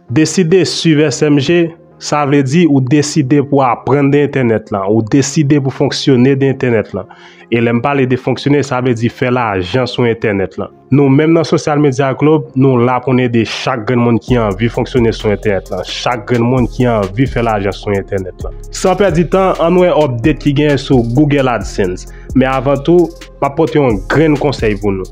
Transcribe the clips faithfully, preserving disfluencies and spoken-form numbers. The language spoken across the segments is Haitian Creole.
Deside swiv S M G, sa vle di ou deside pou aprann de entènèt lan, ou deside pou fonksyone de entènèt lan. E lè m pale de fonksyone, sa vle di fè lajan sou entènèt lan. Nou menm nan Social Media Club, nou la pou n ede chak grenn moun ki anvi fonksyone sou entènèt lan, chak grenn moun ki anvi fè lajan sou entènèt lan. San pèdi tan, ann wè update ki genyen sou Google AdSense. Men avan tou, m ap pote yon grenn konsèy pou nou.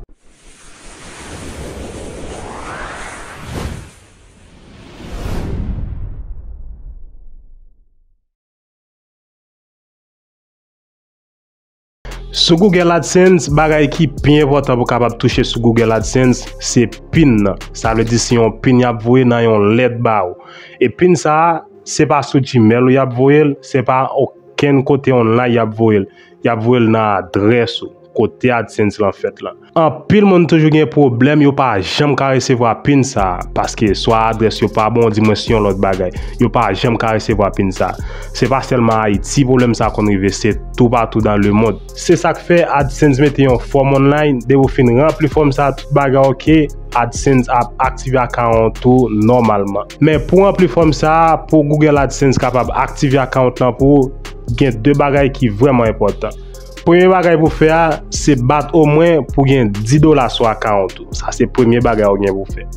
Sou Google AdSense, bagay ki pi enpòtan pou kapab touche sou Google AdSense, se pin nan. Sa vle di se yon pin y ap voye nan yon lèt ba ou. E pin sa a, se pa sou Gmail ou y ap voye l, se pa okenn kote online y ap voye l. Y ap voye l nan adrès ou, kote AdSense lan fèt lan. Anpil moun toujou gen pwoblèm, yo pa janm ka resevwa pin sa a, paske swa adrès yo pa bon, di mwen si yon lòt bagay. Yo pa janm ka resevwa pin sa a. Se pa sèlman Ayiti pwoblèm sa a konn rive, se toupatou dans le monde. Se sa k fè AdSense mete yon fòm online, depi w fin ranpli fòm sa a, tout bagay oke, AdSense ap aktive account ou nòmalman. Men pou ranpli fòm sa a, pou Google AdSense kapab aktive account lan pou ou, gen de bagay ki vrèman enpòtan. Premye bagay pou fè a, se bat omwen pou gen dis dola sou account ou. Sa se premye bagay ou gen pou fè.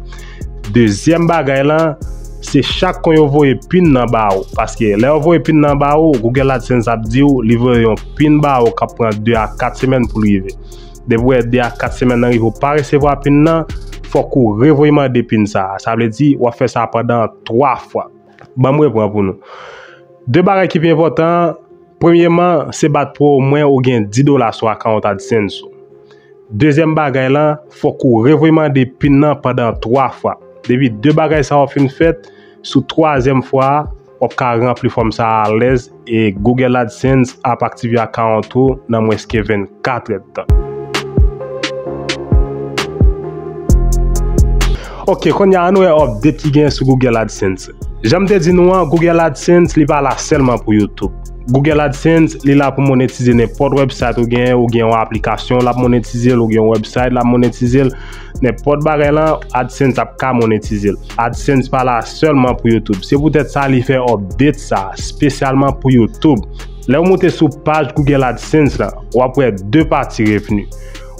Dezyèm bagay lan, se chak kon yo voye pin nan ba ou. Paske lè yo voye pin nan ba ou, Google AdSense ap di w li voye yon pin ba ou k ap pran de a kat semèn pou l rive. Depi w wè de a kat semèn nan rive, ou pa resevwa pin nan, fòk ou revoye mande pin sa a. Sa vle di, w ap fè sa pandan twa fwa. Ban m repran pou nou. De bagay ki pi enpòtan an, premyeman, se bat pou omwen ou gen dis dola sou account AdSense ou. Dezyèm bagay lan, fòk ou revoye mande pin nan pandan twa fwa. Depi de bagay sa yo fin fèt, sou twazyèm fwa a, w ap ka ranpli fòm sa a alèz e Google AdSense ap aktive account ou nan mwens ke vennkat èdtan. Ok, kounye a, ann wè update ki genyen sou Google AdSense. Jan m te di nou an, Google AdSense, li pa la sèlman pou YouTube. Google AdSense, li la pou monetize nenpòt website ou genyen, ou gen yon aplikasyon, l ap monetize l, ou gen yon website, l ap monetize l. Nenpòt bagay lan, AdSense ap ka monetize l. AdSense pa la sèlman pou YouTube. Se poutèt sa li fè update sa, espesyalman pou YouTube. Lè w moute sou paj Google AdSense lan, w ap wè de pati revni.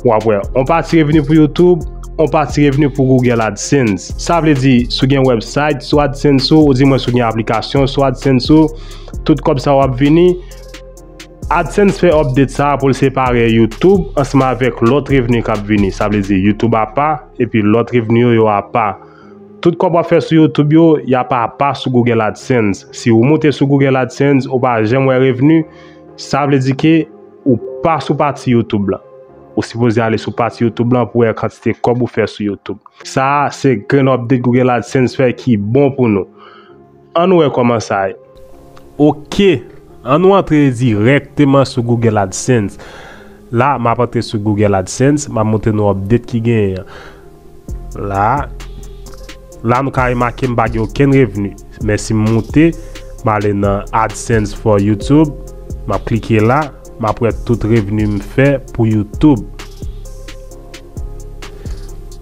W ap wè on pati revni pou YouTube, on pati revni pou Google AdSense. Sa vle di, si w gen website sou AdSense ou, ou di mwen si w gen aplikasyon sou AdSense ou, tout kòb sa w ap vini. AdSense fè update sa pou l separe YouTube ansanm avèk lòt revni k ap vini. Sa vle di YouTube apa, epi lòt revni yo, yo apa. Tout kòb w ap fè sou YouTube yo, y ap apa sou Google AdSense. Si ou moute sou Google AdSense, ou pa janm wè revni, sa vle di ke ou pa sou pati YouTube lan. Ou sipoze ale sou pati YouTube lan pou wè kantite kòb ou fè sou YouTube. Sa a, se grenn update Google AdSense fè ki bon pou nou. Ann wè kòman sa ye. Ok, ann nou antre dirèkteman sou Google AdSense. La, m ap antre sou Google AdSense, m ap montre nou update ki genyen an. La, la nou ka remake m pa gen okenn revni. Men si m moute, m ale nan AdSense for YouTube, m ap klike la, m ap wè tout revni m fè pou YouTube.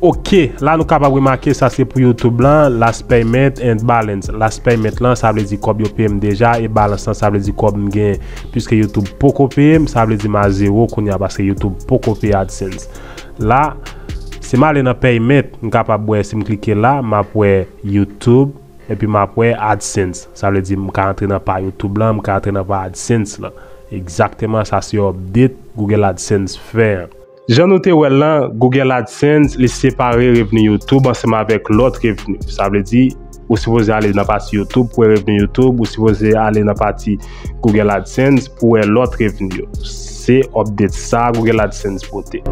Ok, la nou kapab remake sa se pou YouTube lan, last payment and balance. Last payment lan, sa vle di kòb yo peye m deja, e balance lan, sa vle di kòb m genyen. Piske YouTube poko peye m, sa vle di m a zewo kounye a, paske YouTube poko peye AdSense. La, si m ale nan payment, m kapab wè, si m klike la, m ap wè YouTube, epi m ap wè AdSense. Sa vle di m ka antre nan pa YouTube lan, m ka antre nan pa AdSense lan. Egzakteman, sa se update Google AdSense fè an. Jan nou te wè l lan, Google AdSense, li separe revni YouTube ansanm avèk lòt revni. Sa vle di, ou sipoze ale nan pati YouTube pou wè revni YouTube, ou sipoze ale nan pati Google AdSense pou wè lòt revni yo. Se update sa Google AdSense pote.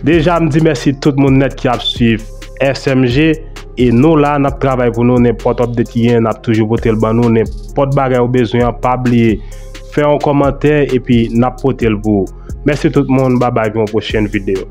Deja, m di mèsi tout moun nèt ki ap swiv S M G. E nou la, n ap travay pou nou, nenpòt update ki genyen, n ap toujou pote l ban nou, nenpòt bagay ou bezwen an, pa bliye fè yon kòmantè, epi n ap pote l pou ou. Mèsi tout moun, babay pou yon pwochèn videyo.